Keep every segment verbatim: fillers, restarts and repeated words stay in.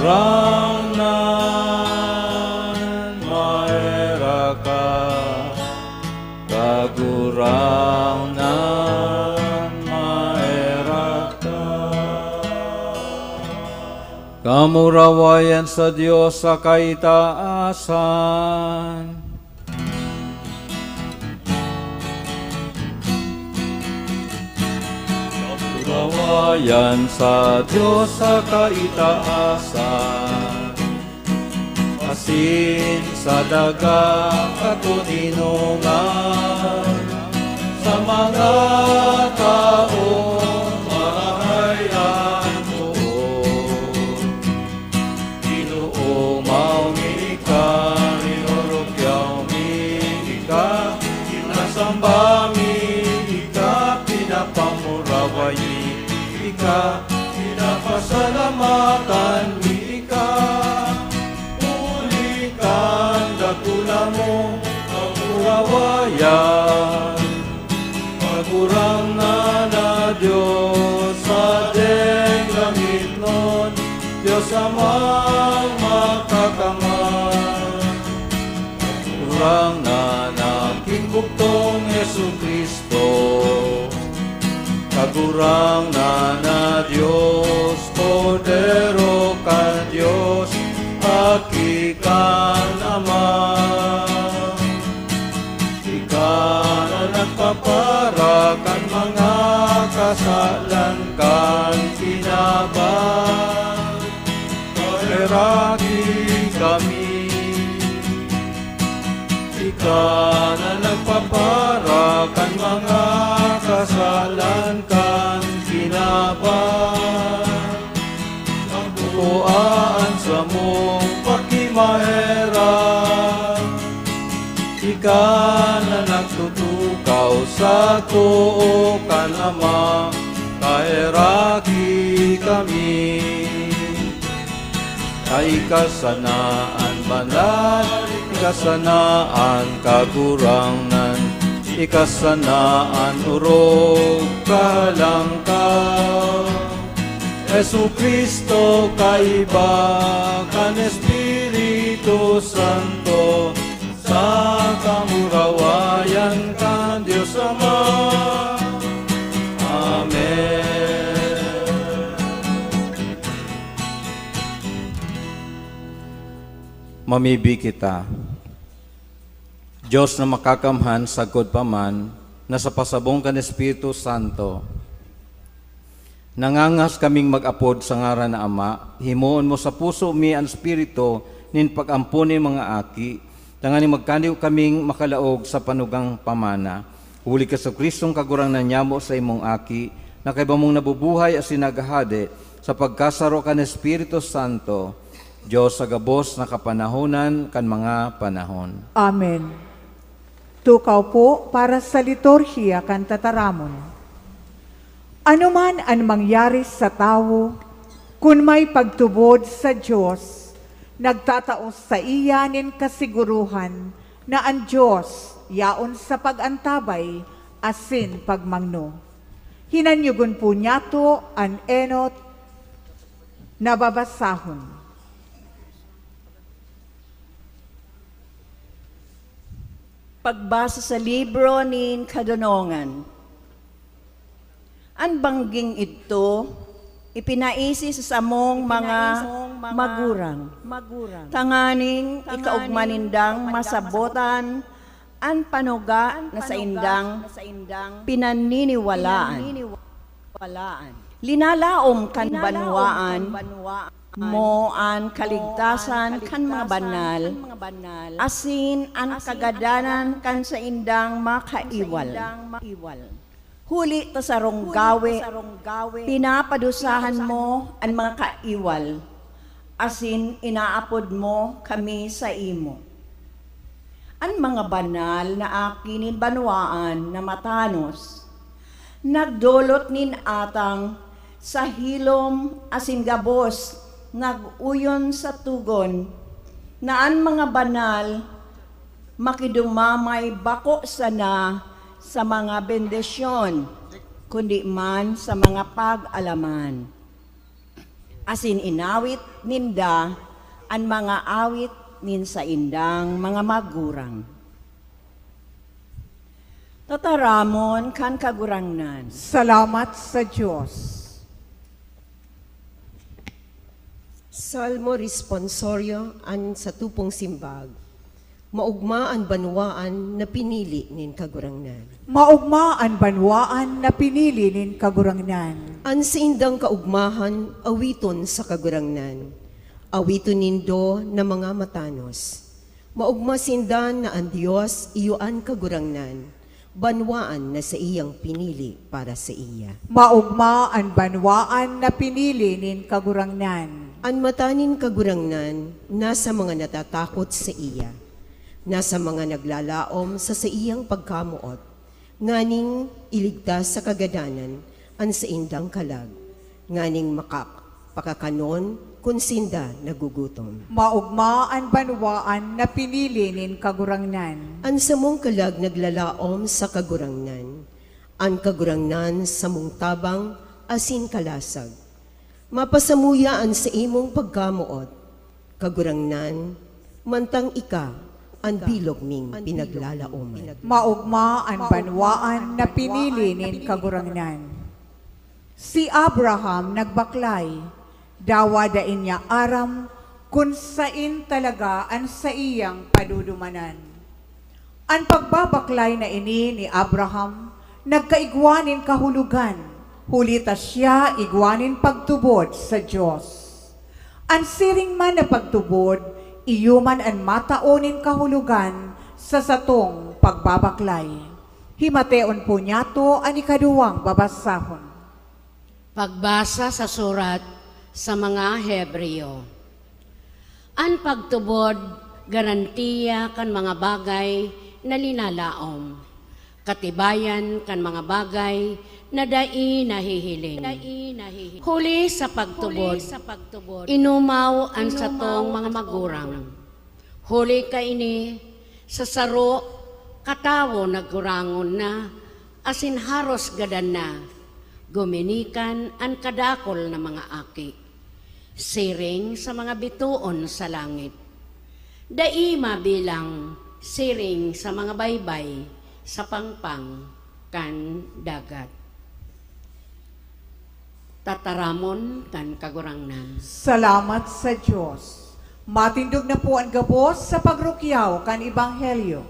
Kagurangnan, maherak ka. Kagurangnan, maherak ka. Kamurawayan sa Dios sa kaitaasan. Kamurawayan sa Dios sa kaitaasan, asin sa daga katoninongan, sa mga taong marahay an poon. Ginoo, maong mi ika, rinurukyaw mi ika, sinasamba mi ika, pinapamuraway mi ika, pinapasalamatan mi ika, huli kan dakula mong kamurawayan. Kagurangnan na Dios, sadeng langitnon, Dios Amang Makakamay. Kagurangnan na Ginggugtong Jesu-Cristo. Kagurangnan na Dios, Kordero kan Dios, Aki kan Ama. Ika na nagpapara kan mga kasalan kan kinaban, paheraki kami. Ika na nagpapara kan mga kasalan kan kinaban, pagkua an samong pakimaherak. Ika na nagtutukaw sa too kan Ama, paheraki kami. Ika sana an banal, ika sana an kagurangnan, ika sana an orog kahalangkaw. Jesu-Cristo, kaiba kan Espiritu Santo, sa kamurawayan kan Dios Ama. Amen. Mamibi kita. Dios na makakamhan, sagkod pa man, na sa pasabong kan Espiritu Santo, nangangas kaming mag-apod sa ngaran na Ama, himoon mo sa puso mi an espiritu nin pag-ampon nin mga aki, tanganing magkaniyo kaming makalaog sa panugang pamana. Huli ki Jesu-Cristong Kagurangnan nyamo, sa imong Aki, na kaiba mong nabubuhay asin naghahade sa pagkasaro kan Espiritu Santo, Dios sa gabos na kapanahonan kan mga panahon. Amen. Tukaw po para sa liturhiya kan tataramon. Ano man an mangyari sa tawo, kun may pagtubod sa Dios, nagtatao saiya nin kasiguruhan na an Dios yaon sa pag-antabay asin pagmangno. Hinanyogon po niyato an enot na babasahon. Pagbasa sa libro nin Kadonongan. An bangging idto ipinaisi sa samong mga magurang, tanganing ikaogma nindang masabotan an panuga na saindang pinaniniwalaan. Linalaom kan banwaan mo an kaligtasan kan mga banal, asin an kagadanan kan saindang mga kaiwal. Huli ta sarong gawe, pinapadusahan mo an mga kaiwal, asin inaapod mo kami saimo. An mga banal na aki nin banwaan na matanos, nagdolot nin atang sa hilom asin gabos nag-uyon sa togon na an mga banal makidumamay bako sana sa mga bendisyon, kundi man sa mga pag-alaman. asin inawit ninda an mga awit nin saindang mga magurang. Tataramon kan Kagurangnan. Salamat sa Dios. Salmo Responsorio, an satupong simbag. Maogma an banwaan na pinili nin Kagurangnan. Maogma an banwaan na pinili nin Kagurangnan. An saindang kaogmahan awiton sa Kagurangnan. Awiton nindo na mga matanos. Maogma sinda na an Dios iyo an Kagurangnan, banwaan na saiyang pinili para saiya. Maogma an banwaan na pinili nin Kagurangnan. An mata nin Kagurangnan nasa mga natatakot saiya, nasa mga naglalaom sa saiyang pagkamoot, nganing iligtas sa kagadanan an saindang kalag, nganing makak-, pakakanon kun sinda nagugutom. Maogma an banwaan na pinili nin Kagurangnan. An samong kalag naglalaom sa Kagurangnan, an Kagurangnan samong tabang asin kalasag. Mapasamuya an saimong pagkamoot, Kagurangnan, mantang ika an bilog ming pinaglalaoman. Maogma an banwaan na pinili nin Kagurangnan. Si Abraham nagbaklay, dawa dai niya aram kun saen talaga an saiyang padudumanan. An pagbabaklay na ini ni Abraham nagkaigwa nin kahulogan, huli ta siya igwa nin pagtubod sa Dios. An siring man na pagtubod, iyo man an matao nin kahulogan sa satong pagbabaklay. Himateon po niyato an ikaduwang babasahon. Pagbasa sa surat sa mga Hebreo. An pagtubod, garantiya kan mga bagay na linalaom, katibayan kan mga bagay na dai nahihiling. Huli sa pagtubod, inumaw an satong mga magurang. Huli kaini, sa saro ka tawo naggurangon na, asin haros gadan na, guminikan an kadakul na mga aki, siring sa mga bitoon sa langit. Dai mabilang siring sa mga baybay sa pangpang kan dagat. Tataramon kan Kagurangnan. Salamat sa Dios. Matindog na po an gabos sa pagrukyaw kan Ebanghelyo.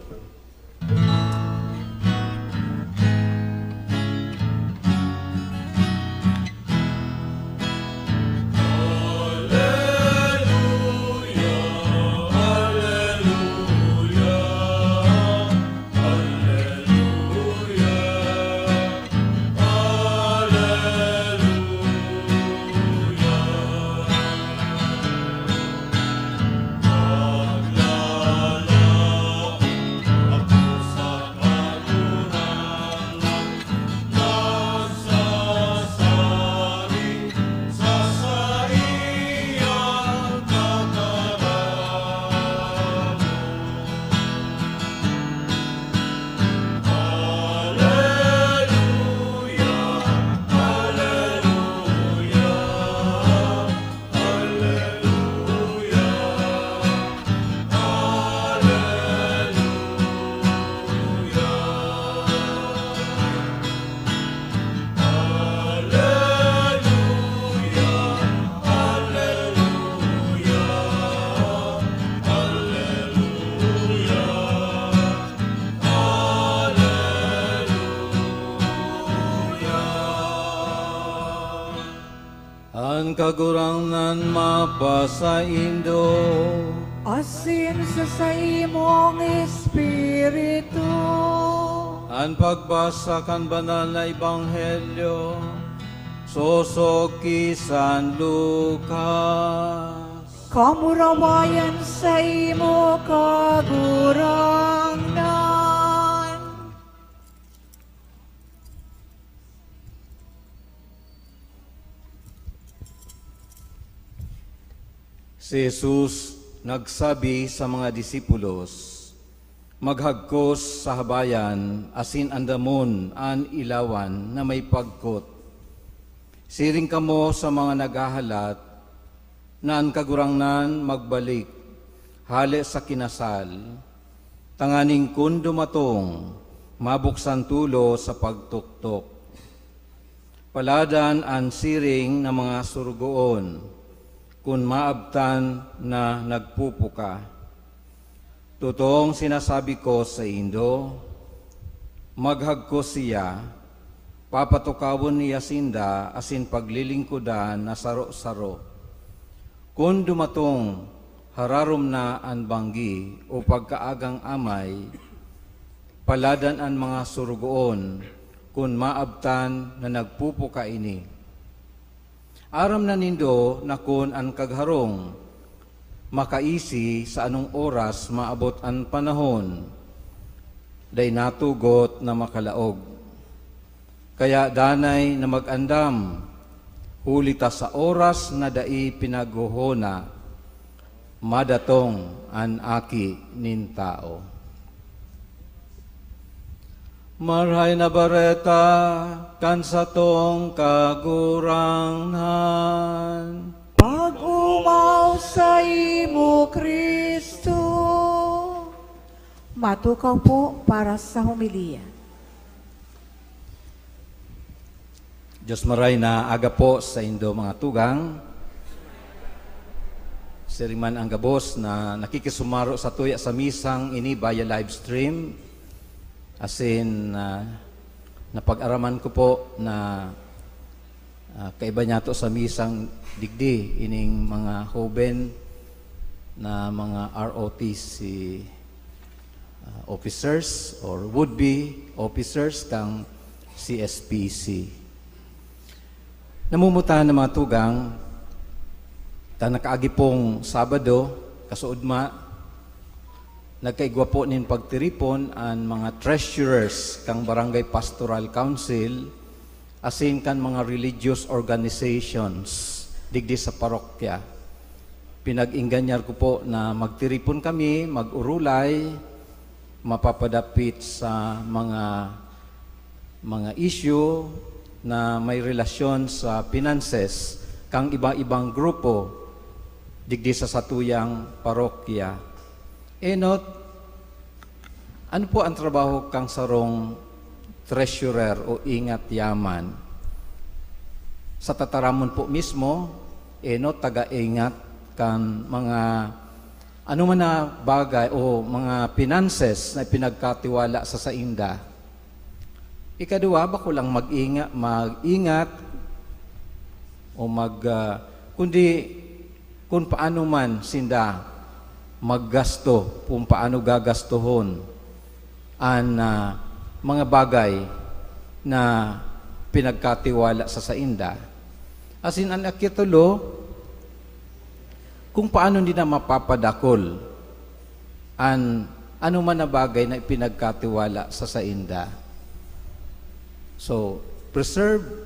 An Kagurangnan mapasaindo. Asin sa saimong espiritu. An pagbasa kan Banal na Ebanghelyo sosog ki San Lucas. Kamurawayan saimo, Kagurangnan. Si Jesus nagsabi sa mga disipulos, "Maghagkos sa habayan asin andamon an ilawan na may pagkot. Siring kamo sa mga naghahalat Na an Kagurangnan magbalik hale sa kinasal, tanganing kun dumatong, mabuksan tulo sa pagtuktok. Paladan an siring na mga surugoon, kun maabtan na nagpupuka. Totoong sinasabi ko saindo, maghagkos siya, papatukawon niya sinda asin paglilingkodan na saro-saro. Kun dumatong, hararom na an banggi o pagkaagang amay, paladan an mga surugoon kun maabtan na nagpupuka ini. Aram na nindo na kun an kagharong makaisi sa anong oras maabot an panahon, dai natugot na makalaog. Kaya danay na mag-andam, huli ta sa oras na dai pinaghohona, madatong an Aki nin Tawo. Marahay na Bareta kan satong Kagurangnan. Pag-omaw saimo, Cristo. Matukaw po para sa homilya. Diyos maray na aga po sa indo, mga tugang. Siring man an gabos na nakikisumaro sa tuya sa misang ini via live stream. Asin, ah, napag-araman ko po na, ah, kaiba niyato sa misang digdi, ining mga hoben na mga R O T C, ah, officers or would-be officers kang C S P C. Namumutan na, mga tugang, ta nakaagi pong Sabado, kasuodma, nagkaigwa po nin pagtiripon an mga treasurers kang Barangay Pastoral Council asin kan mga religious organizations digdi sa parokya. Pinag-ingganyar ko po na magtiripon kami, mag-orolay, mapapadapit sa mga, mga issue na may relasyon sa finances kang iba-ibang grupo digdi sa satuyang parokya. Enot, ano po ang trabaho kang sarong treasurer o ingat yaman? Sa tataramon po mismo, enot, taga-ingat kan mga ano man na bagay o mga finances na ipinagkatiwala sa sainda. Ikaduwa, bako lang mag-inga-, mag-ingat o mag, ah, kundi kung paano man sinda maggasto, kung paano gagastohon an, ah, mga bagay na pinagkatiwala sa sainda. Asin an ikatulo, kung paano nila mapapadakul an anoman na bagay na ipinagkatiwala sa sainda. So, preserve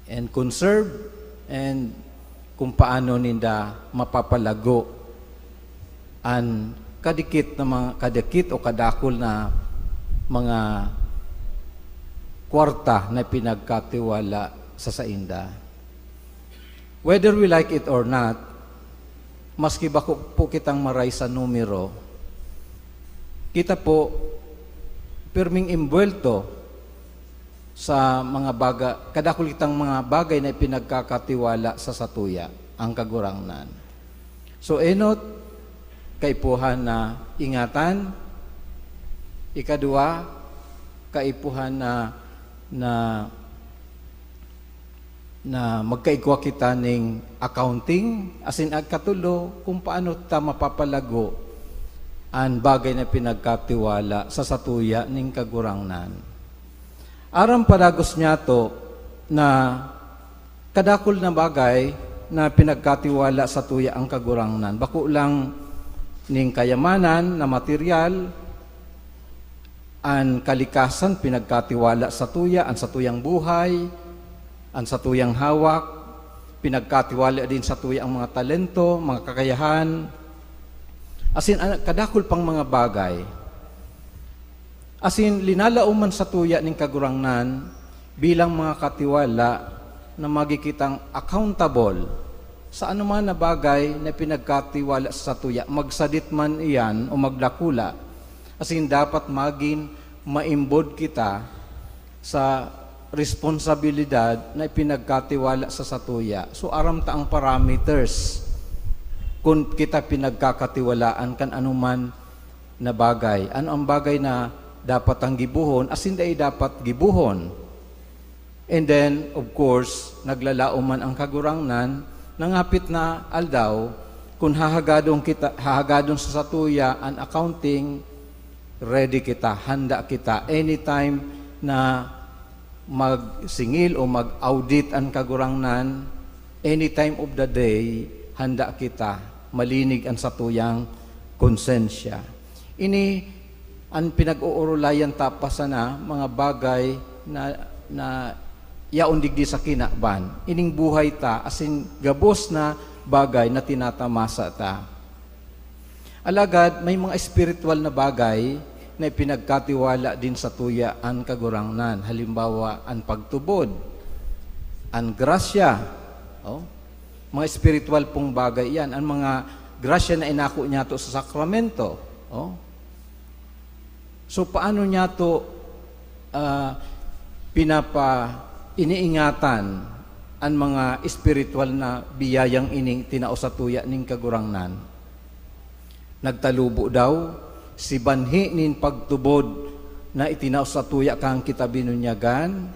and conserve and kung paano ninda mapapalago an kadikit na mga, kadikit o kadakul na mga kwarta na pinagkatiwala sa sainda. Whether we like it or not, maski bako po kitang maray sa numero, kita po pirming imbuwelto sa mga baga-, kadakul kitang mga bagay na ipinagkakatiwala sa satuya, ang Kagurangnan. So, enot, kaipuhan na ingatan. Ikaduwa, kaipuhan na, na, na magkaigwa kita ning accounting, asin agkatulo, kung paano ta mapapalago an bagay na pinagkatiwala sa satuya ning Kagurangnan. Aram padagos niyato na kadakul na bagay na pinagkatiwala satuya ang Kagurangnan. Bako lang ning kayamanan na materyal, an kalikasan pinagkatiwala satuya, an satuyang buhay, an satuyang hawak, pinagkatiwala din satuya ang mga talento, mga kakayahan, asin an kadakul pang mga bagay. Asin linalaom man satuya nin Kagurangnan bilang mga katiwala na magi kitang accountable Sa anoman na bagay na pinagkatiwala sa satuya, magsadit man iyan o magdakula, asin dapat magin maimbod kita sa responsabilidad na ipinagkatiwala sa satuya. So, aram ta ang parameters kun kita pinagkakatiwalaan kan anoman na bagay. Ano ang bagay na dapat ang gibohon, asin dai dapat gibohon? And then, of course, naglalaom man ang Kagurangnan na ngapit na aldaw, kun hahagadon kita, hahagadon sa satuya an accounting, ready kita, handa kita. Anytime na magsingil o mag-audit an Kagurangnan, anytime of the day, handa kita. Malinig an satuyang konsensya. Ini an pinag-oorolayan ta pa sana, mga bagay na, na yaon digdi sa kinaban. Ining buhay ta, asin gabos na bagay na tinatamasa ta. Alagad may mga espiritual na bagay na ipinagkatiwala din satuya an Kagurangnan. Halimbawa, an pagtubod, an grasya. Oh? Mga espiritual pong bagay yan. An mga grasya na inako niyato sa sakramento. Oh? So, paano niyato, ah, pinapa-, iniingatan an mga espiritual na biyayang ining tinao satuya ning Kagurangnan? Nagtalubo daw si banhi nin pagtubod na itinao satuya kan kita binunyagan,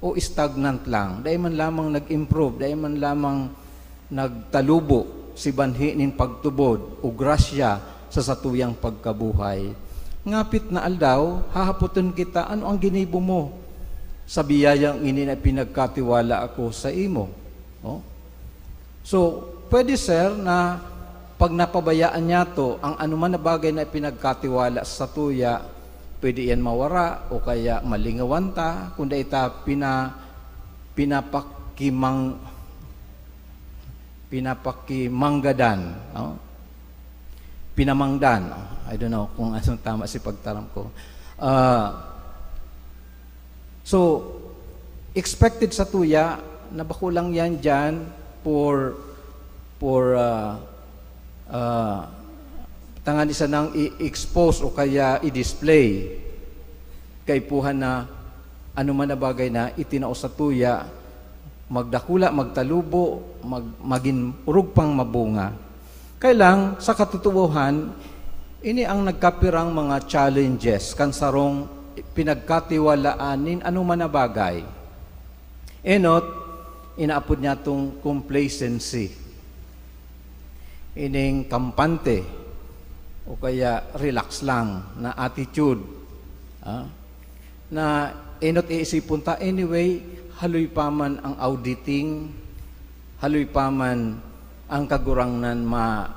o stagnant lang? Dai man lamang nag-improve, dai man lamang nagtalubo si banhi nin pagtubod o grasya sa satuyang pagkabuhay. Ngapit na aldaw, hahapoton kita, "Ano ang ginibo mo sa biyayang ini na pinagkatiwala ako sa imo?" Oh? So, pwede, sir, na pag napabayaan niyato ang anoman na bagay na pinagkatiwala sa satuya, pwede iyan mawara o kaya malingawan ta, kung dai ta pina-, pinapakimang-, pinapakimanggadan, no? Pinamangdan. I don't know kung anong tama si pagtaram ko. Ah, so, expected satuya na bako lang yan dyan for, for, ah, ah, tanganing sanang i-expose o kaya i-display. Kaipuhan na anoman na bagay na itinao satuya, magdakula, magtalubo, mag-, magin orog pang mabunga. Kaya lang, sa katotoohan, ini ang nagkapirang mga challenges kan sarong pinagkatiwalaan nin anoman na bagay. Enot, inaapod niyatong complacency. Ining kampante o kaya relax lang na attitude, ah, na enot iisipon ta, "Anyway, haloy pa man ang auditing, haloy pa man ang Kagurangnan ma-,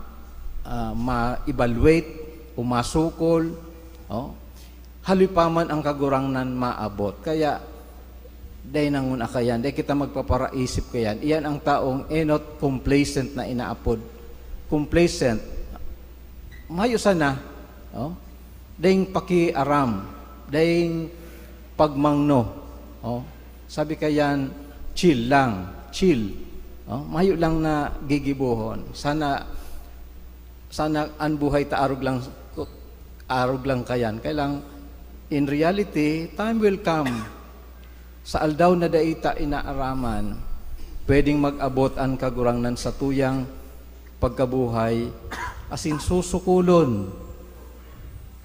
ah, ma-evaluate o masukol." Oh. Haloy pa man ang Kagurangnan maabot. Kaya, dai nangon akayan, dai kita magpaparaisip kayan. Iyan ang taong enot complacent na inaapod. Complacent. Mayo sana, oh, daing pakiaram, daing pagmangno. Oh. Sabi kayan, "Chill lang, chill." Oh, mayo lang na gigibohon. Sana, sana an buhay ta arog lang, arog lang kayan. Kaya lang, in reality, time will come. Sa aldaw na dai ta inaaraman, pwedeng mag-abot an Kagurangnan satuyang pagkabuhay, asin susukolon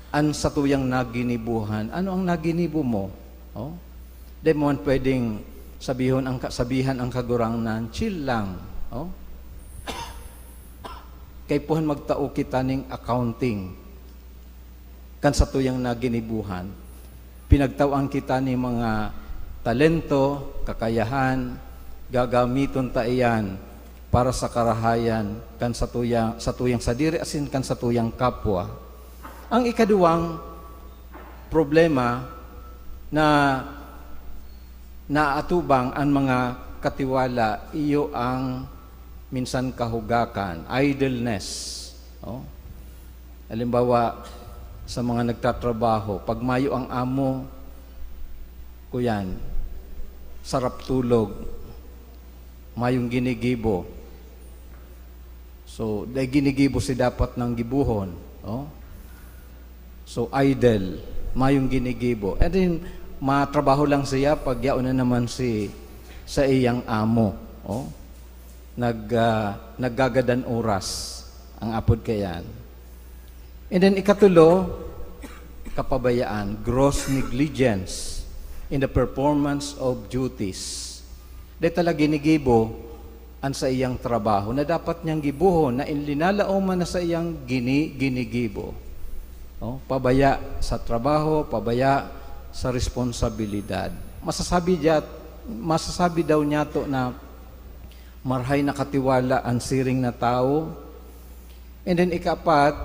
an satuyang naginibohan. Ano ang naginibo mo? Oh? Di mo man pwedeng sabihon ang ka-, sabihan ang Kagurangnan, "Chill lang." Oh? Kaipuhan magtao kita ning accounting kan satuyang naginibohan. Pinagtawan kita ning mga talento, kakayahan, gagamiton ta iyan para sa karahayan kan satuya-, satuyang sadiri asin kan satuyang kapwa. Ang ikaduwang problema na naatubang an mga katiwala, iyo ang minsan kahugakan, idleness. Oh? Halimbawa, sa mga nagtatrabaho, pag mayo ang amo, kuyan, sarap tulog, mayong ginigibo. So, dai ginigibo si dapat nang gibohon, oh. So, idle, mayong ginigibo. And then, matrabaho lang siya pag yaon na naman si, sa iyang amo, oh. Nag, ah, naggagadan oras ang apod kayan. And then, ikatulo, kapabayaan, gross negligence in the performance of duties. Dai talaga ginigibo an saiyang trabaho na dapat niyang gibohon, na in-, linalaoman na saiyang gini-, ginigibo. Oh, pabaya sa trabaho, pabaya sa responsabilidad. Masasabi diya-, masasabi daw niyato na marahay na katiwala an siring na tawo. And then, ikaapat,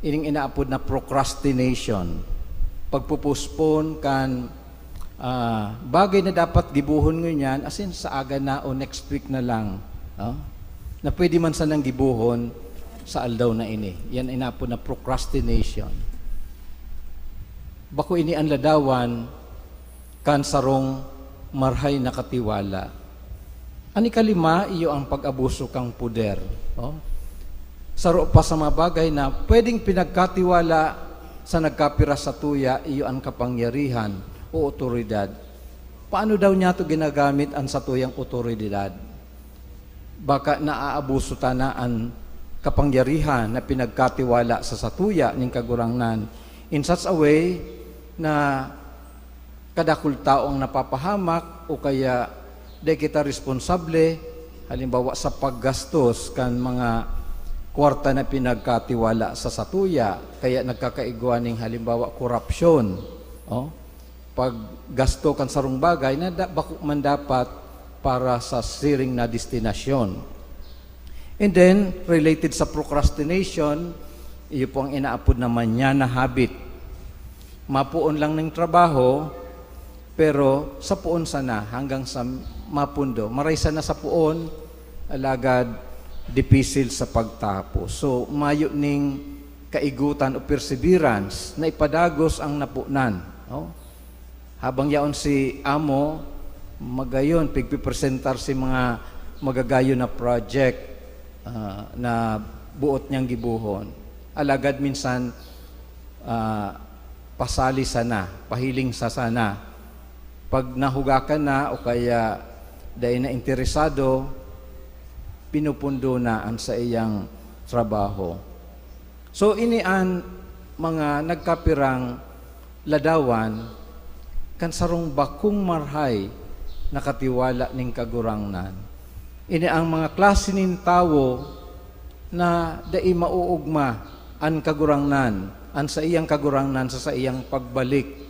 ining inaapod na procrastination. Pagpo-postpone kan, ah, bagay na dapat gibohon ngunyan, as in, sa aga na o next week na lang, no? Na pwede man sanang gibohon sa aldaw na ini. Yan inaapod na procrastination. Bako ini an ladawan kan sarong marahay na katiwala. An ikalima, iyo an pag-abuso kan poder, oh. Saro pa sa mga bagay na pwedeng pinagkatiwala sa nagkapira satuya, iyo an kapangyarihan o otoridad. Paano daw niyato ginagamit an satuyang otoridad? Baka naaabuso ta na an kapangyarihan na pinagkatiwala sa satuya nin Kagurangnan in such a way na kadakul tawo an napapahamak o kaya dai kita responsable, halimbawa, sa paggastos kan mga kwarta na pinagkatiwala sa satuya, kaya nagkakaigwa ning, halimbawa, korupsyon, oh, paggasto kan sarong bagay na da-, bako man dapat para sa siring na destinasyon. And then, related sa procrastination, iyo po ang inaapod na manyana habit. Mapoon lang ning trabaho, pero sa poon sana hanggang sa mapundo. Maray sana sa poon, alagad dipisil sa pagtapos. So, mayo ning kaigutan o perseverance na ipadagos ang naponan, no? Habang yaon si amo, magayon, pigpipresentar si mga magagayon na project, ah, na boot niyang gibohon. Alagad minsan, ah, pasali sana, pahiling sa sana. Pag nahugakan na o kaya dai na interesado, pinupundo na an saiyang trabaho. So, ini an mga nagkapirang ladawan kan sarong bakong marahay na katiwala nin Kagurangnan. Ini ang mga klase nin tawo na dai maoogma an Kagurangnan, an saiyang Kagurangnan sa saiyang pagbalik.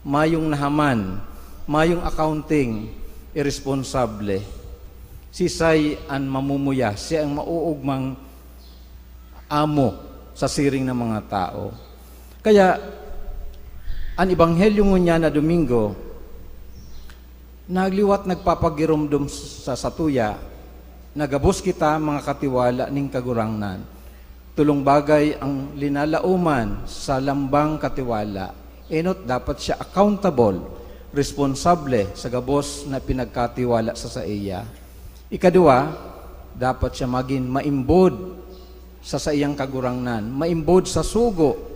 Mayong nahaman, mayong accounting, iresponsable. Sisay an mamumuya, siya ang maoogmang amo sa siring na mga tao. Kaya, an ebanghelyo ngunyan na Domingo, nagliwat nagpapagiromdom sa satuya na gabos kita mga katiwala nin Kagurangnan. Tolong bagay ang linalaoman sa lambang katiwala. Enot, dapat siya accountable, responsable sa gabos na pinagkatiwala sa saiya. Ikaduwa, dapat siya magin maimbod sa saiyang Kagurangnan, maimbod sa sugo,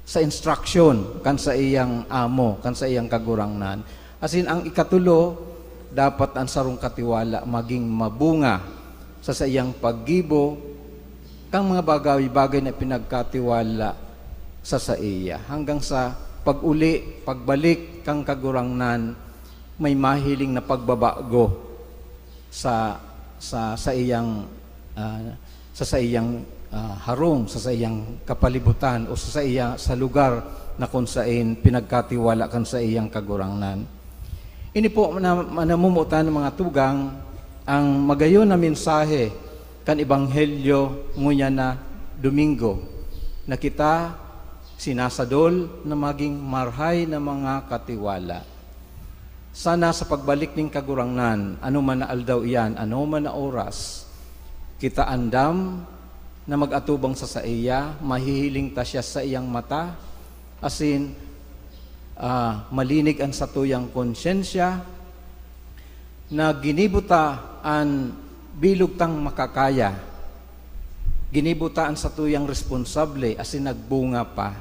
sa instruction kan saiyang amo, kan saiyang Kagurangnan. Asin ang ikatulo, dapat an sarong katiwala magin mabunga sa saiyang paggibo kan mga bagay-bagay na pinagkatiwala sa saiya, hanggang sa pag-uli, pagbalik kan Kagurangnan, may mahiling na pagbabago sa, sa saiyang, ah, sa saiyang, ah, harong, sa saiyang kapalibutan o sa saiya, sa lugar na kung sain pinagkatiwala kan saiyang Kagurangnan. Ini po na, na namumutan ng mga tugang ang magayon na mensahe kan Ebanghelyo ngunyan na Domingo, na kita sinasadol na magin marahay na mga katiwala. Sana sa pagbalik nin Kagurangnan, anoman na aldaw iyan, anoman na oras, kita andam na mag-atubang sa saiya, mahihiling ta siya sa saiyang mata, asin, ah, malinig an satuyang konsyensya, na ginibo ta an bilog tang makakaya, Ginibo ta an satuyang responsable asin nagbunga pa.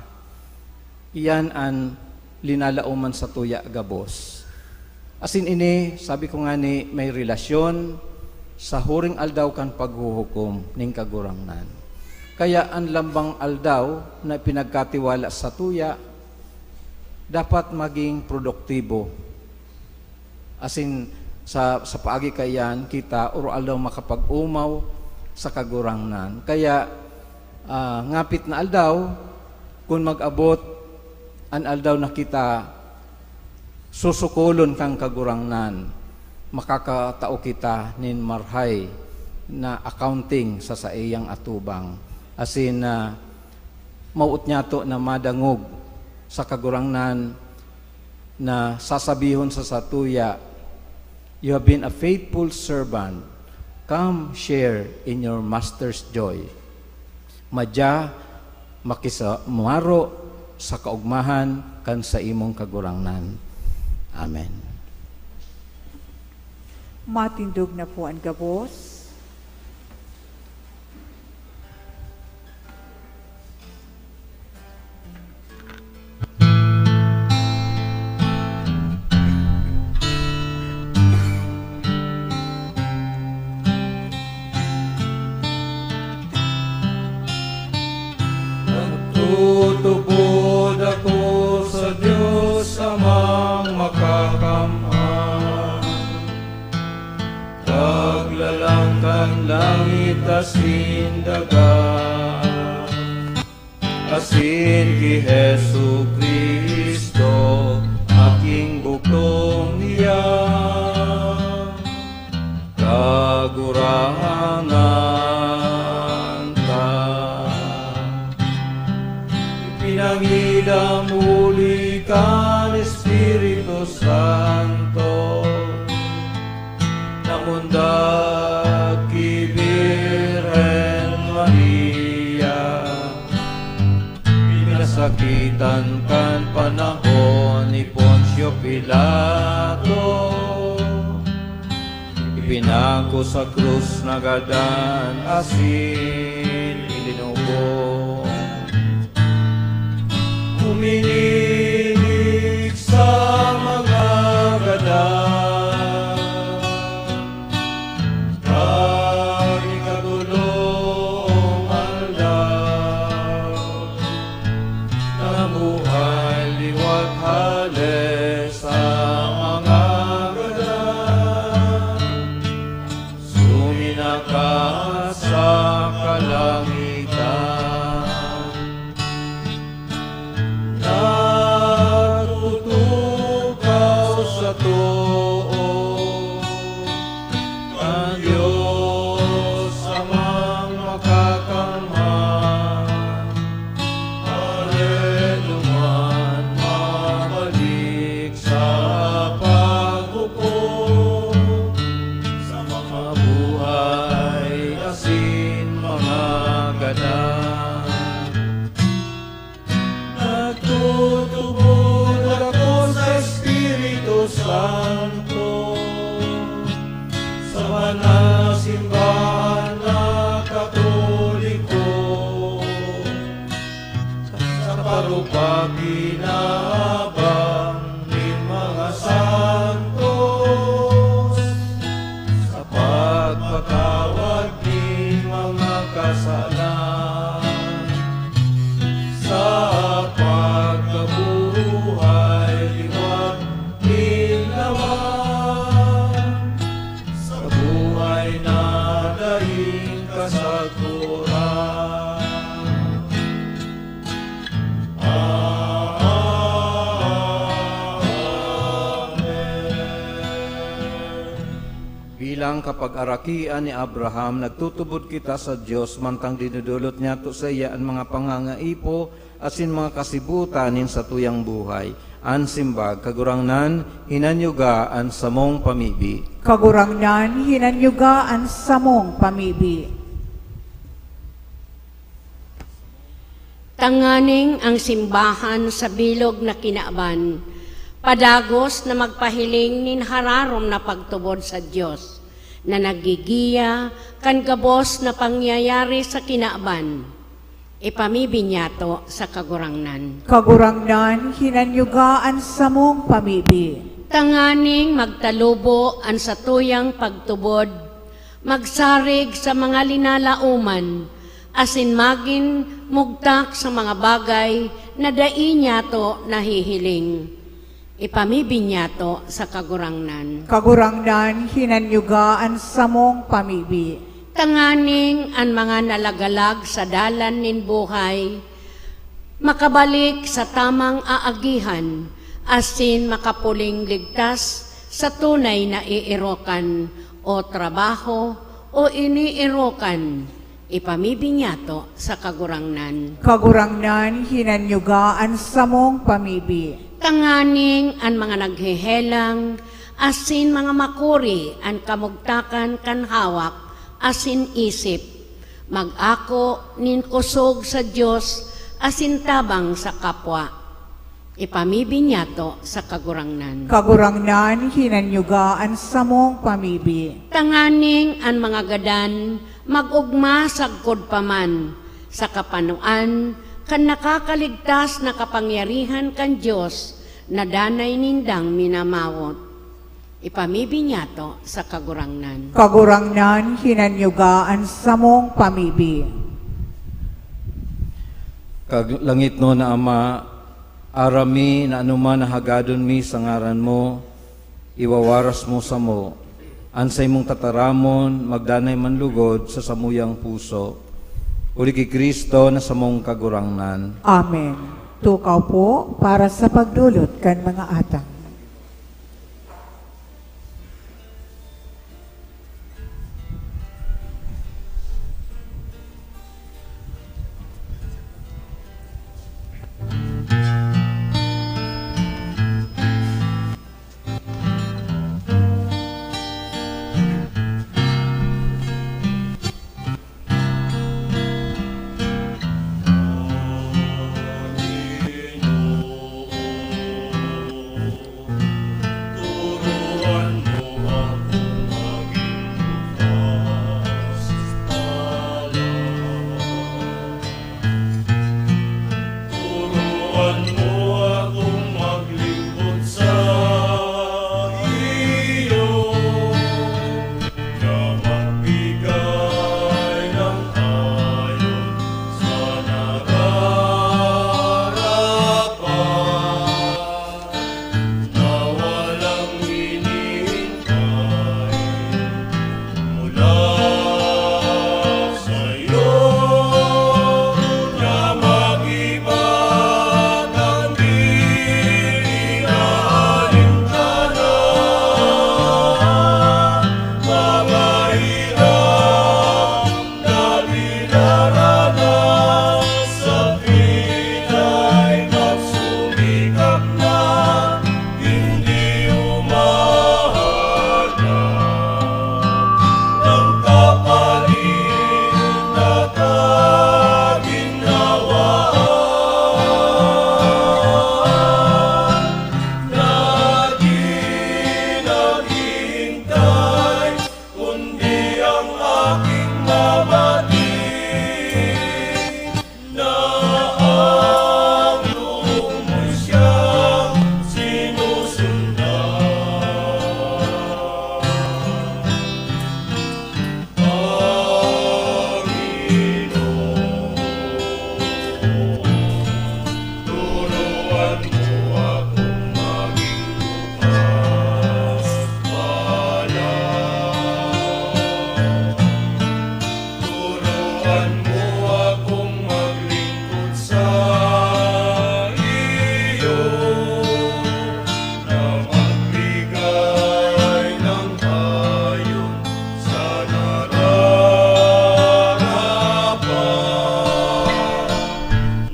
Iyan an linalaoman satuya gabos. Asin ini, sabi ko ngani, may relasyon sa huring aldaw kan paghuhukom nin Kagurangnan. Kaya an lambang aldaw na ipinagkatiwala satuya dapat maging produktibo. Asin sa, sa paagi kaiyan, kita oro-aldaw makapag-omaw sa Kagurangnan. Kaya, ah, ngapit na aldaw, kun mag-abot an aldaw na kita susukolon kan Kagurangnan, makakatao kita nin marhay na accounting sa saiyang atubang. Asin, ah, mawot niyato na madangog sa Kagurangnan na sasabihon sa satuya, "You have been a faithful servant. Come, share in your master's joy." Madya, makisumaro sa kaogmahan kan saimong Kagurangnan. Amen. Matindog na po an gabos. Nagtutubod ako sa Diyos Amang Makakamhan. Paglalang kan langit asin daga, asin ki Jesu-Cristo, aking bugtong niya, Kagurangnan ta. Ipinangidam huli kan Espiritu Santo, namundag ki Birhen Maria, pinasakitan kan panahon ni Poncio Pilato, ipinako sa krus, nagadan asin ilinubo. Uminilig sa mga gadan, kan ikatolong aldaw, nabuhay liwat hale sa mga gadan, suminakat sa kalangitan. Nagtutukaw sa too kan Diyos Amang Makakamhan, arenuman mabalik sa paghukom sa mga buhay asin mga gadan. Nagtutubod ako sa Espiritu Santo, sa banal na simbahan na Katoliko, sa parupag inaabang nin mga santos, sa pagpatawad nin mga kasalan, sa pagkabuhay liwat nin laman, sa buhay na daing kasagkoran. Amen. Bilang kapagarakian ni Abraham, nagtutubod kita sa Dios mantang dinodolot niyato saiya an mga pangangaipo asin mga kasibutan nin satuyang buhay. An simbag, Kagurangnan, hinanyuga an samong pamibi. Kagurangnan, hinanyuga an samong pamibi. Tanganing ang simbahan sa bilog na kinaban, padagos na magpahiling nin hararom na pagtubod sa Dios. na naggigiya kan gabos na pangyayari sa kinaban, ipamibinyato sa Kagurangnan. Kagurangnan, hinanyuga an samong pamibi. Tanganing magtalubo an satuyang pagtubod, magsarig sa mga linalaoman, asin magin mugtak sa mga bagay na dai nyato nahihiling. Ipamibinyato sa Kagurangnan. Kagurangnan, hinanyuga an samong pamibi. Tanganing an mga nalagalag sa dalan nin buhay makabalik sa tamang aagihan, asin makapuling ligtas sa tunay na eerokan o trabaho o inierokan, ipamibinyato sa Kagurangnan. Kagurangnan, hinanyuga an samong pamibi. Tanganing an mga naghehelang asin mga makuri an kamugtakan kan hawak asin isip, mag-ako nin kosog sa Dios asin tabang sa kapwa. Ipamibinyato sa Kagurangnan. Kagurangnan, hinanyuga an samong pamibi. Tanganing an mga gadan mag-ogma sagkod pa man sa kapanoan kan nakakaligtas na kapangyarihan kan Dios na danay nindang minamawot. Ipamibinyato sa Kagurangnan. Kagurangnan, hinanyuga an samong pamibi. Kag langitnon na Ama, aram mi na anoman na hagadon mi sa ngaran mo, iwawaras mo samo. An saimong tataramon magdanay man lugod sa samuyang puso. Huli ki Cristo na samong Kagurangnan. Amen. Tukaw po para sa pagdulot kan mga atang. Turuan mo akong maglingkod sa iyo, na magbigay ng ayon sa nararapat. Na walang hinihintay mula sa'yo, na mag-iba kang di inaalintana. Mga hirap na dinaranas, sa pinay magsumikap na, hindi humahanap ng kapalit na kaginhawaan. Na di naghihintay kundi ang aking mamating na ang loob mo siyang sinusundan. Panginoon, turuan mo akong maging bukas palad. Turuan mo akong maglingkod sa iyo, na magbigay ng ayon sa nararapat.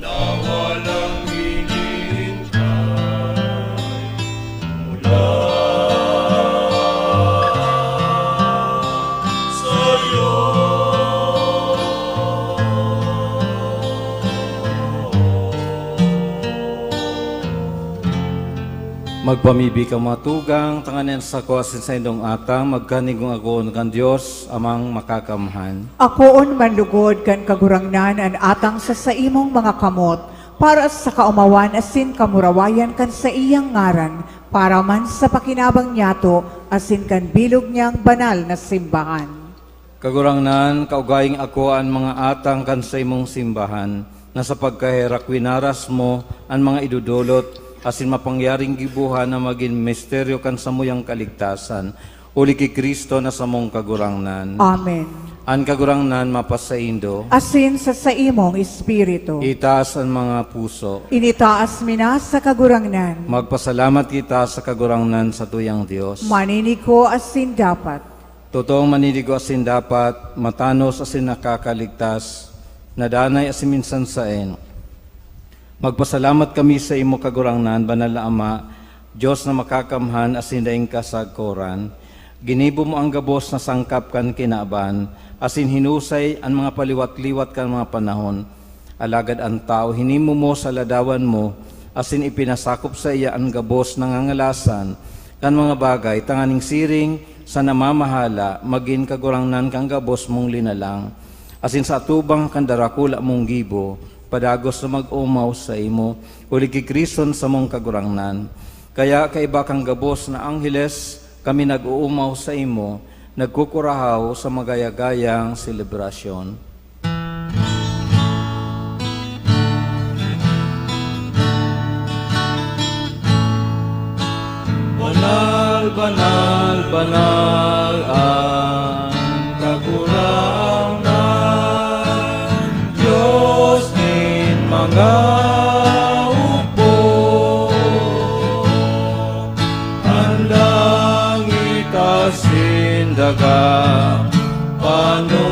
Na walang hinihintay mula sa'yo. Magpamibi ka, mga tugang, tanganing an sako asin saindong atang magkanigong akoon kan Dios, Amang Makakamhan. Akoon man lugod kan Kagurangnan an atang sa saimong mga kamot, para sa kaomawan asin kamurawayan kan saiyang ngaran, para man sa pakinabang niyato asin kan bilog niyang banal na simbahan. Kagurangnan, kaugayng ako an mga atang kan saimong simbahan, na sa pagkaherak winaras mo an mga idodolot asin mapangyaring gibohan na magin misteryo kan samuyang kaligtasan, huli ki Cristo na samong Kagurangnan. Amen. An Kagurangnan mapasaindo. Asin sa saimong espiritu. Itaas an mga puso. Initaas mi na sa Kagurangnan. Magpasalamat kita sa Kagurangnan, satuyang Dios. Maninigo asin dapat. Totoong maninigo asin dapat, matanos asin nakakaligtas, na danay asin minsan saen. Magpasalamat kami saimo, Kagurangnan, Banal na Ama, Dios na makakamhan asin daing kasagkoran. Ginibo mo an gabos na sangkap kan kinaban, asin hinusay an mga paliwat-liwat kan mga panahon. Alagad an tawo hinimo mo sa ladawan mo, asin ipinasakop saiya an gabos na ngangalasan kan mga bagay, tanganing siring sa namamahala magin kagurangnan kan gabos mong linalang, asin sa atubang kan darakula mong gibo, padagos na mag-omaw saimo, huli ki Cristo na samong Kagurangnan. Kaya kaiba kan gabos na angheles, kami nag-oomaw saimo, nagkukurahaw sa magaya-gayang selebrasyon. Banal, banal, banal an Kagurangnan, Dios nin mga hukbo. An langit asin daga, pano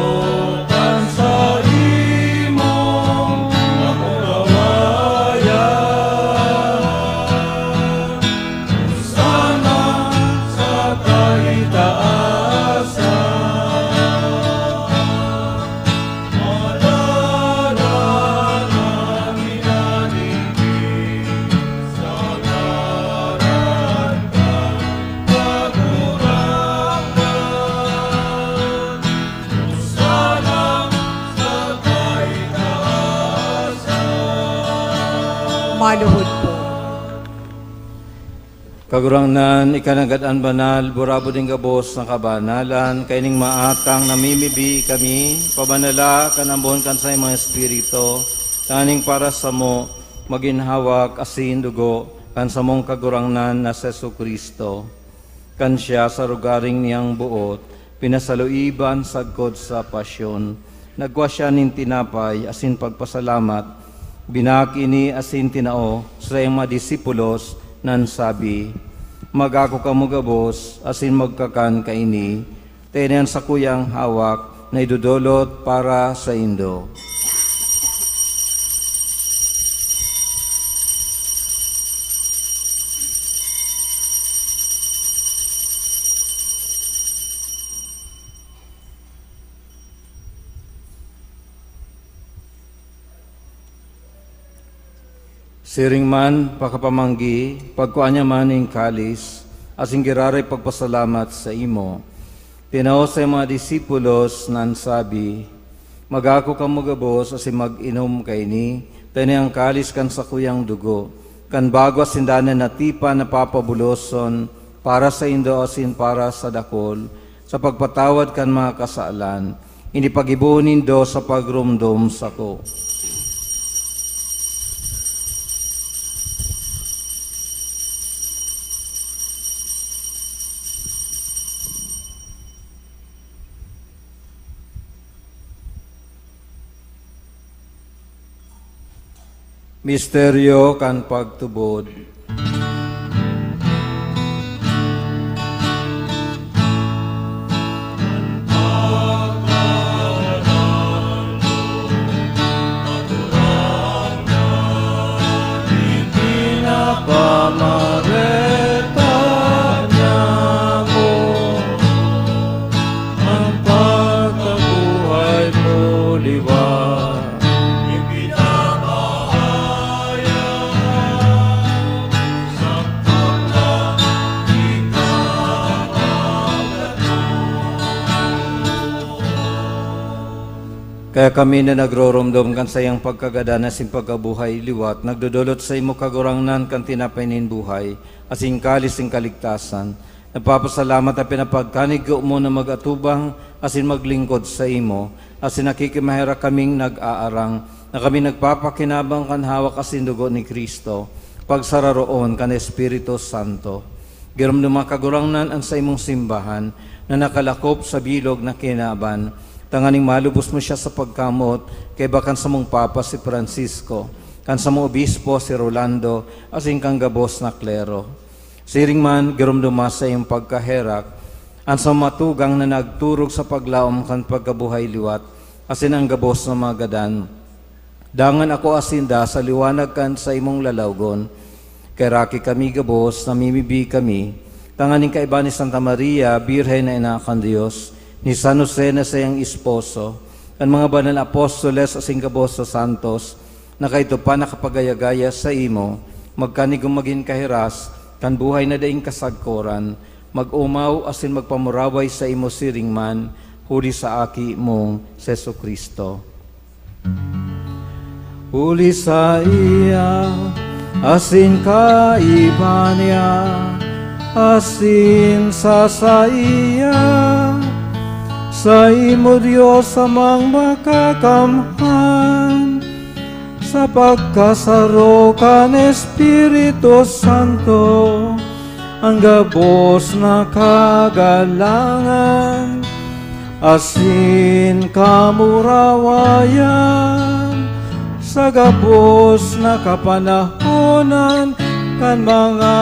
kan saimong kamurawayan. Hosana sa kaitaasan. Madalan an minadigdi sa ngaran kan Kagurangnan. Hosana sa kaitaasan. Maluhod po. Kagurangnan, ika nanggad an banal, burabod nin gabos na kabanalan, kaining maatang namimibi kami, pabanala kan ambon kan saimong Espiritu, tanganing para samo, magin hawak asin dugo kan samong Kagurangnan na si Jesu-Cristo. Kan siya sa rogaring niyang boot, pinasaluiban sagkod sa pasyon, nagkua siya nin tinapay asin pagpasalamat, binaki ini asin tinao sa saiyang mga disipulos, na nagsabi, "Mag-ako kamo gabos asin magkakan kaini, ta ini an sakuyang hawak na idodolot para saindo." Siring man, pakapamanggi, pagkua niya man nin kalis, asin giraray pagpasalamat saimo. Tinao sa mga disipulos na nagsabi, "Mag-ako kamo gabos asin mag-inom kaini, ta ini an kalis kan sakuyang dugo, kan bago asin danay na tipan na papabuloson para saindo asin para sa dakul, sa pagpatawad kan mga kasalan. Ini paggibohon nindo sa pagromdom sako." Misteryo kan pagtubod. Pinapamareta niamo an pagkabuhay mo liwat. Ipinapahayag Kaya kami na nagroromdom kan saiyang pagkagadan asin pagkabuhay liwat, nagdodolot saimo, Kagurangnan, kan tinapay nin buhay asin kalis nin kaligtasan. Nagpapasalamat ta pinapagkanigo mo na mag-atubang asin maglingkod saimo, asin nakikimaherak kaming nag-aarang na kami nagpapakinabang kan hawak asin dugo ni Cristo, pagsararoon kan Espiritu Santo. Giromdoma, Kagurangnan, an saimong simbahan na nakalakop sa bilog na kinaban, tanganing malubos mo siya sa pagkamot kaiba kan samong Papa si Francisco, kan samong Obispo si Rolando, asin kan gabos na klero. Siring man, giromdoma sa iyong pagkaherak an samong mga tugang na nagturog sa paglaom kan pagkabuhay liwat, asin an gabos na mga gadan. Dangan akoa sinda sa liwanag kan saimong lalawgon. Kaheraki kami gabos, namimibi kami, tanganing kaiba ni Santa Maria, Birhen na Ina kan Dios, ni San Jose na saiyang esposo, kan mga banal na apostoles asin gabos na santos, na kaidto pa nakapagaya-gaya saimo, magkanigong magin kahiras kan buhay na daing kasagkoran, mag-omaw asin magpamuraway saimo siring man, huli sa Aki mong si Jesu-Cristo. Huli saiya, asin kaiba niya, asin sa saiya, saimo, Dios Amang Makakamhan, sa pagkasaro kan Espiritu Santo, an gabos na kagalangan asin kamurawayan sa gabos na kapanahonan kan mga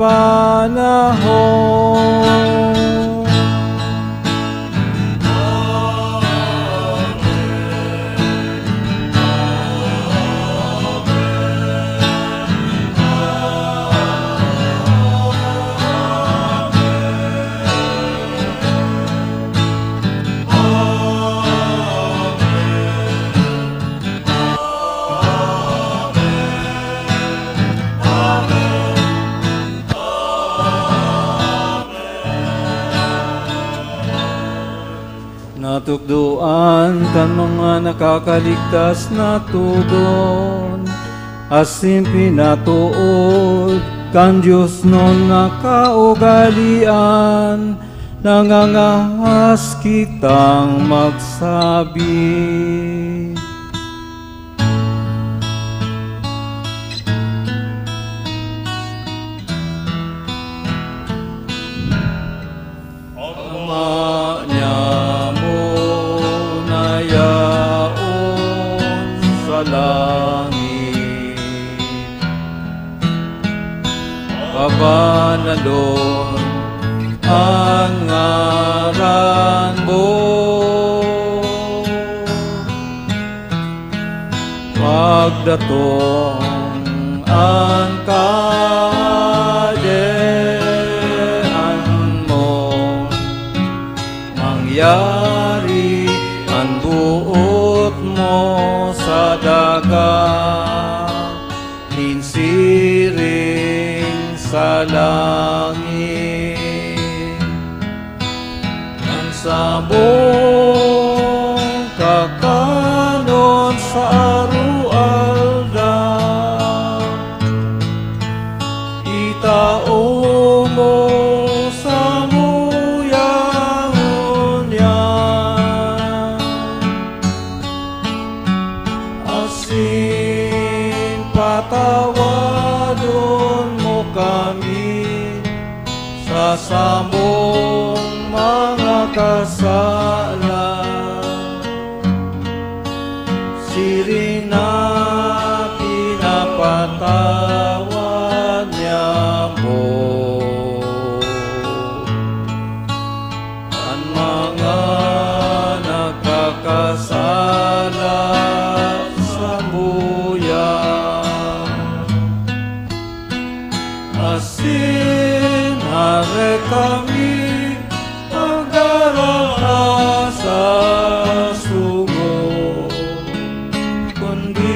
panahon. Natukdoan kan mga nakakaligtas na togon, asin pinatood kan diosnon na kaugalean, nangangahas kitang magsabi. Ama niamo na yaon sa langit, pabanalon an ngaran mo. Pagdatong an Kahadean mo, mangyari an boot mo sa daga nin siring sa langit. An samong kakanon sa aroaldaw, itao mo samuya ngunyan. Asin patawadon mo kami sa samong mga kasalan, siring na pinapatawad niamo an mga nakakasala samuya. Asin hare kami pagdarana sa sugo, kundi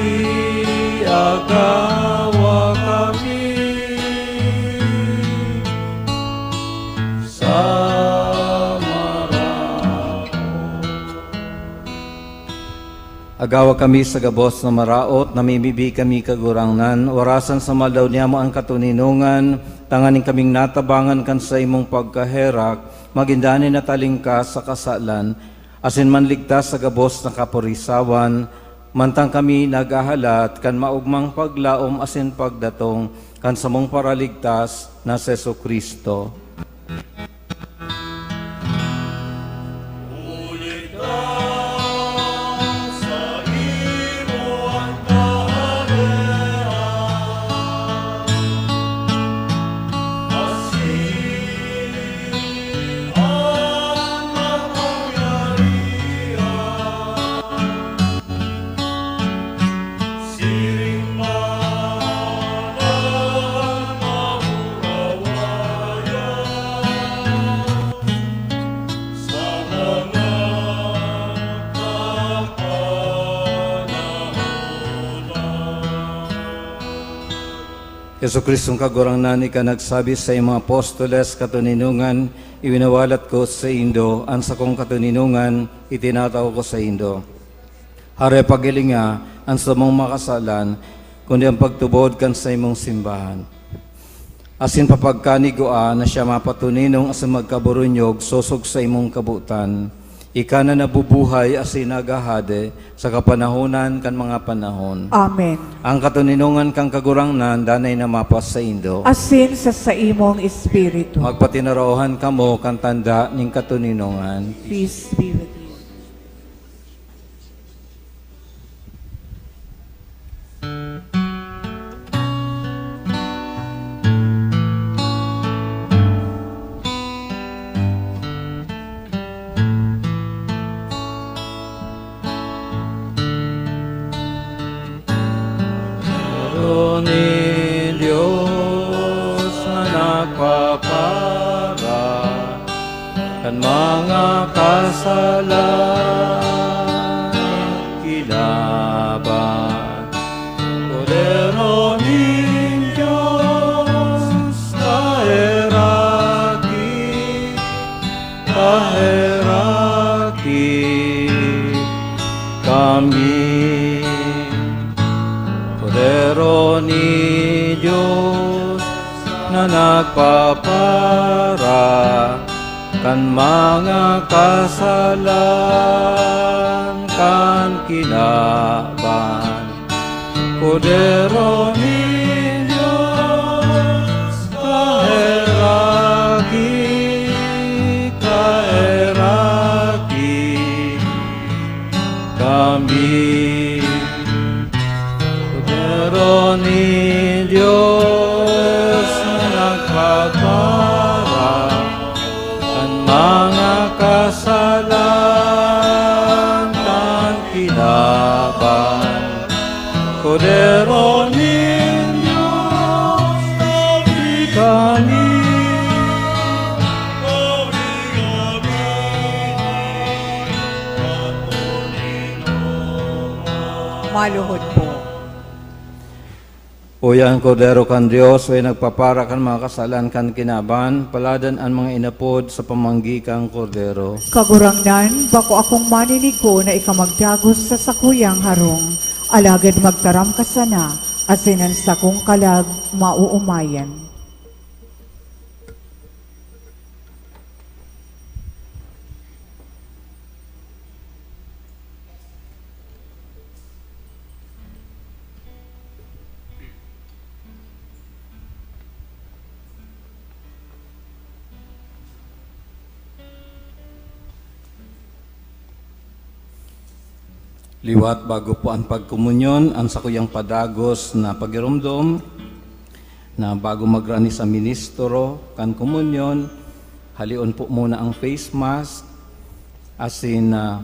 Agawa kami sa gabos na maraot, namimibi kami, Kagurangnan, warasan sa maldaw niyamo an katoninongan, tanganing kaming natabangan kan saimong pagkaherak, magin danay na talingkas sa kasalan, asin manligtas sa gabos na kapurisawan, mantang kami naghahalat kan maogmang paglaom asin pagdatong kan samong Paraligtas na si Jesu-Cristo. Jesu-Cristong Kagurangnan, ika nagsabi sa imong apostoles, "Katoninongan, iwinawalat ko saindo, an sakong katoninongan, itinatao ko saindo." Hare paghilinga an samong mga kasalan, kundi an pagtubod kan saimong simbahan. Asin papagkanigua na siya mapatoninong asin magkaburunyog sosog sa imong kabotan. Ika na nabubuhay asin naghahade sa kapanahonan kan mga panahon. Amen. Ang katoninongan kan Kagurangnan danay na mapasaindo. Asin sa saimong espiritu. Magpatinaraohan kamo kan tanda nin katoninongan. Peace be with you. Kordero nin Dios na nagpapara kan mga kasalan, kinaban. Kordero nin Dios, kaheraki, kaheraki kami. Kordero nin Dios na nagpapara kan mga kasalan kan kinaban. Kordero nin Dios, kaheraki, kaheraki kami. Kordero nin Dios na nagpapara kan mga kasalan kan kinaban. Kordero nin Dios, kami. Maluhod po. Uya an Kordero kan Dios, uya nagpapara kan mga kasalan kan kinaban, paladan an mga inapod sa pamanggi kan Kordero. Kagurangnan, bako akong maninigo na ika magdagos sa sakuyang harong, alagad magtaram ka sana, asin an sakong kalag maoomayan. Liwat bago po an pagkomunyon, an sakuyang padagos na pagiromdom na bago magrani sa ministro kan komunyon, halion po muna ang face mask, asin, ah,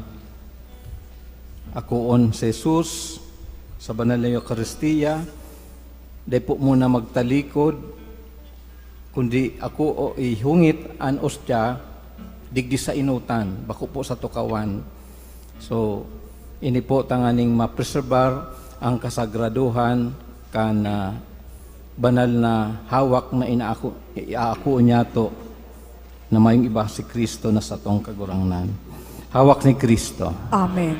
akoon si Jesus sa banal na Eukaristia. Dai po muna magtalikod, kundi ako o ihungit an ostya digdi sa enotan, bako po sa tukawan. So, ini po tanganing mapreserbar ang kasagraduhan kan, ah, banal na hawak na inaako, iaako niyato na mayong iba si Cristo na satong Kagurangnan. Hawak ni Cristo. Amen.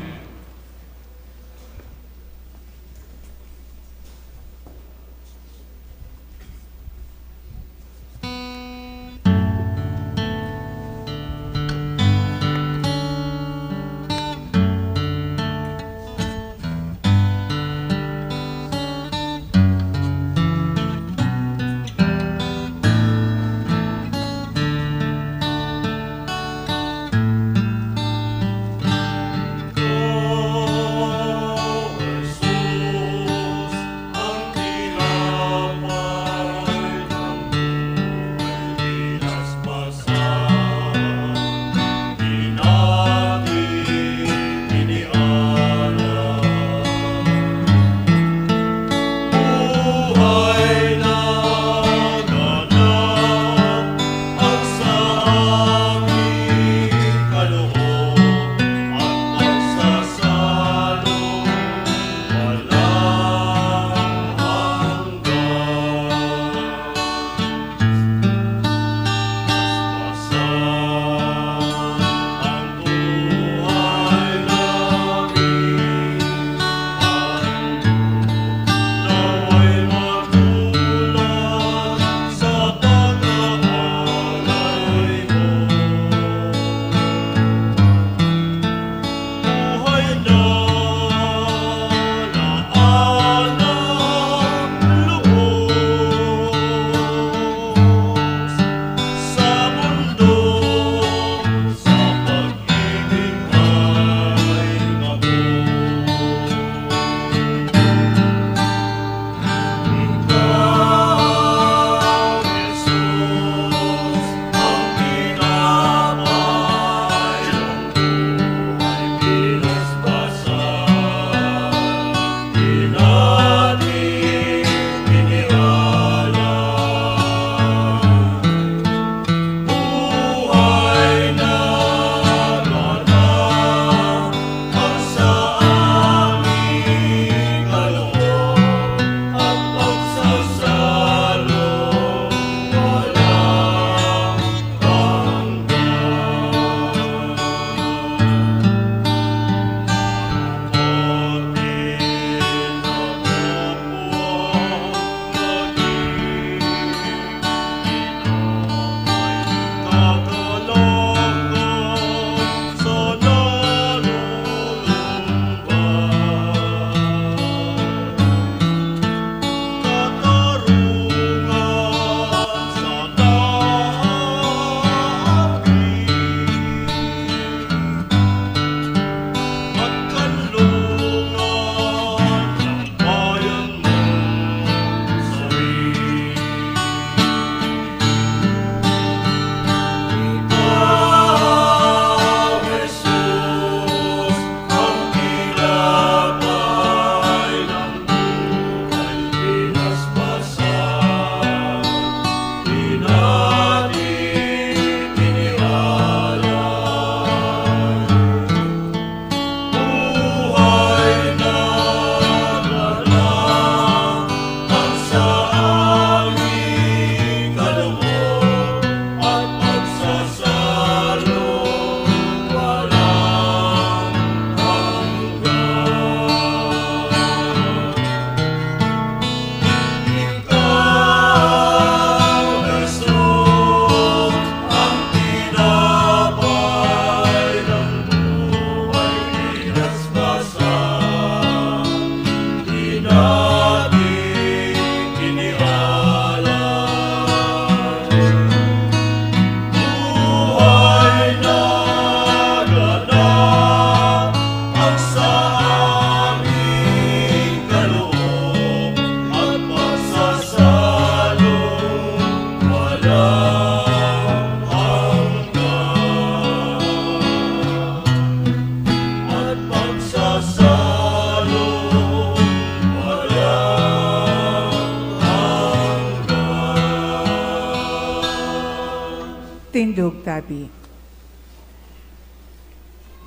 Lugtabi.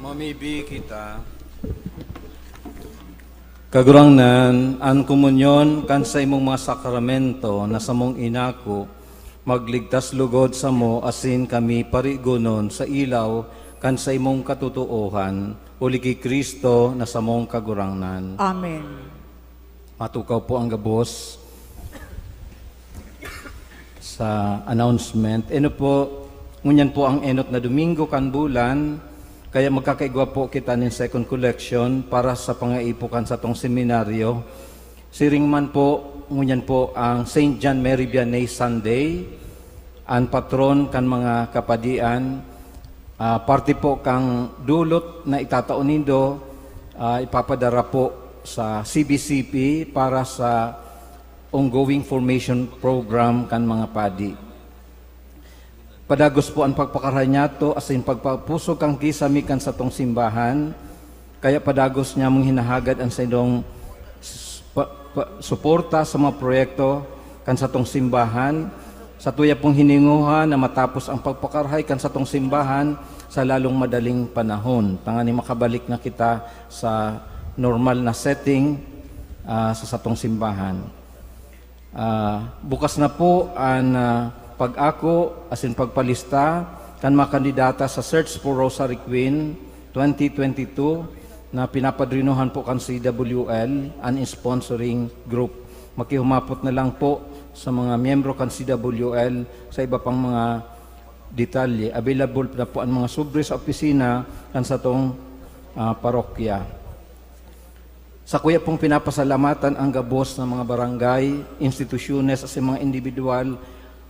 Mamibi kita. Kagurangnan, an komunyon kan saimong mga sakramento na samong inako, magligtas lugod samo asin kami parigonon sa ilaw kan saimong katotoohan, huli ki Cristo na samong Kagurangnan. Amen. Matukaw po ang gabos sa announcement. Eno po, ngunyan po ang enot na Domingo kan bulan, kaya magkakaigwa po kita nin second collection para sa pangaipo kan satong seminaryo. Siring man po, ngunyan po ang Saint John Mary Vianney Sunday, an patron kan mga kapadian. Ah, parte po kan dulot na itatao nindo, ah, ipapadara po sa C B C P para sa ongoing formation program kan mga padi. Padagos po an pagpakarahay niyato asin pagpapusog kan kisame kan satong simbahan, kaya padagos nyamong hinahagad an saindong s-, pa-, pa-, suporta sa mga proyekto kan satong simbahan. Satuya pong hiningoha na matapos ang pagpakarahay kan satong simbahan sa lalong madaling panahon, tanganing makabalik na kita sa normal na setting, ah, sa satong simbahan. Ah, bukas na po an, ah, pag-ako asin pagpalista kan mga kandidata sa Search for Rosary Queen twenty twenty-two na pinapadrinohan po kan C W L, an sponsoring group. Makihumapot na lang po sa mga miyembro kan C W L sa iba pang mga detalye. Available na po an mga sobre sa opisina kan satong, ah, parokya. Sakuya pong pinapasalamatan ang gabos na mga barangay, institusyones asin mga indibidwal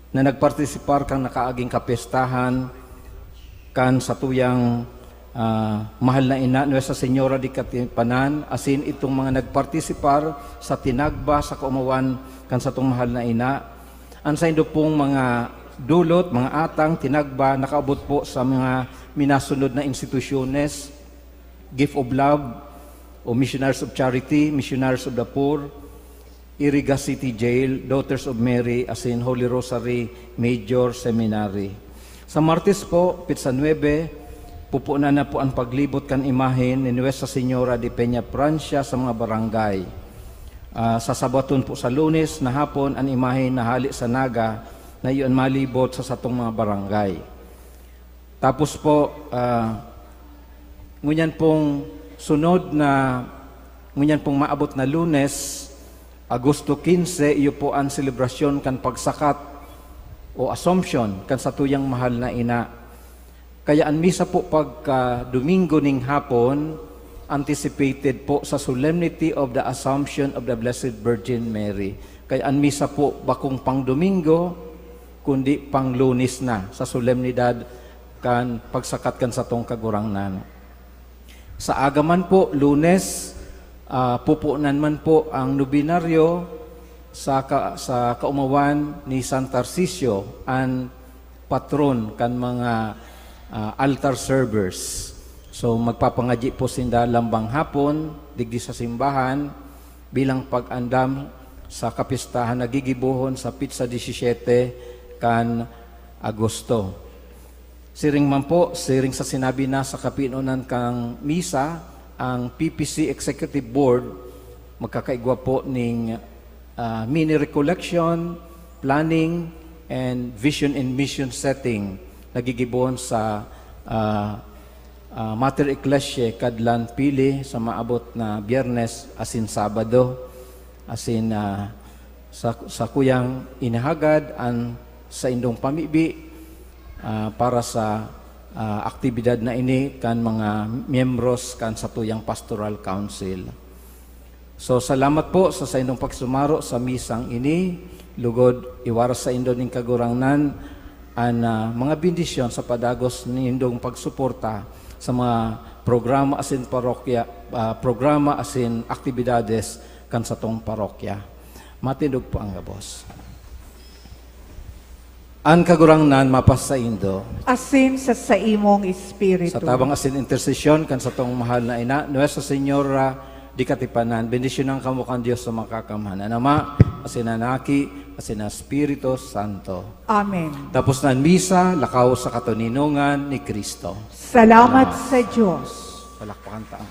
na nagpartisipar kan nakaaging kapyestahan kan satuyang, ah, mahal na ina, Nuestra Señora de Katipanan, asin itong mga nagpartisipar sa tinagba sa kaomawan kan satong mahal na ina. An saindo pong mga dulot, mga atang, tinagba, nakaabot po sa mga minasunod na institusyones, Gift of Love, o Missionaries of Charity, Missionaries of the Poor, Iriga City Jail, Daughters of Mary, asin Holy Rosary Major Seminary. Sa Martes po, petsa nuebe, pupunan na po an paglibot kan imahen ni Nuestra Señora de Peña Francia sa mga barangay. Ah, sa Sabaton po sa Lunes na hapon, an imahen na hale sa Naga na iyon malibot sa satong mga barangay. Tapos po, ah, ngunyan pong sunod na, ngunyan pong maabot na Lunes, Agosto quince, iyo po an selebrasyon kan pagsakat o Assumption kan satuyang mahal na ina. Kaya an misa po pagka Domingo ning hapon, anticipated po sa Solemnity of the Assumption of the Blessed Virgin Mary. Kaya an misa po bakong pang Domingo, kundi pang Lunes na sa solemnidad kan pagsakat kan satong Kagurangnan. Sa aga man po, Lunes, ah, pupunan man po ang nobinaryo sa ka-, sa kaomawan ni San Tarcisio, an patron kan mga, ah, altar servers. So, magpapangadyi po sinda lambang hapon digdi sa simbahan bilang pag-andam sa kapistahan na gigibohon sa petsa disisiyete kan Agosto. Siring man po, siring sa sinabi na sa kapinonan kan misa, ang P P C Executive Board magkakaigwa po ning, ah, mini recollection, planning, and vision and mission setting na gigibohon sa, ah, ah, Mater Ecclesiae Kadlan Pili sa maabot na Biyernes asin Sabado. Asin, ah, sa, sakuyang inahagad an saindong pamibi, ah, para sa, ah, aktibidad na ini kan mga miyembros kan satuyang Pastoral Council. So, salamat po sa saindong pagsumaro sa misang ini. Lugod, iwaras saindo ning Kagurangnan an, ah, mga bendisyon sa padagos nindong pagsuporta sa mga programa asin parokya, ah, programa asin aktibidades kan satong parokya. Matindog po ang gabos. An Kagurangnan mapasaindo. Asin sa saimong espiritu. Sa tabang asin intersesyon kan satong mahal na ina, Nuestra Señora di Katipanan, bendisyonan kamo kan Dios sa Makakamhan. An Ama, asin an Aki, asin Espiritu Santo. Amen. Tapos na an misa, lakaw sa katoninongan ni Kristo. Salamat sa Diyos. Palakpakan ta ang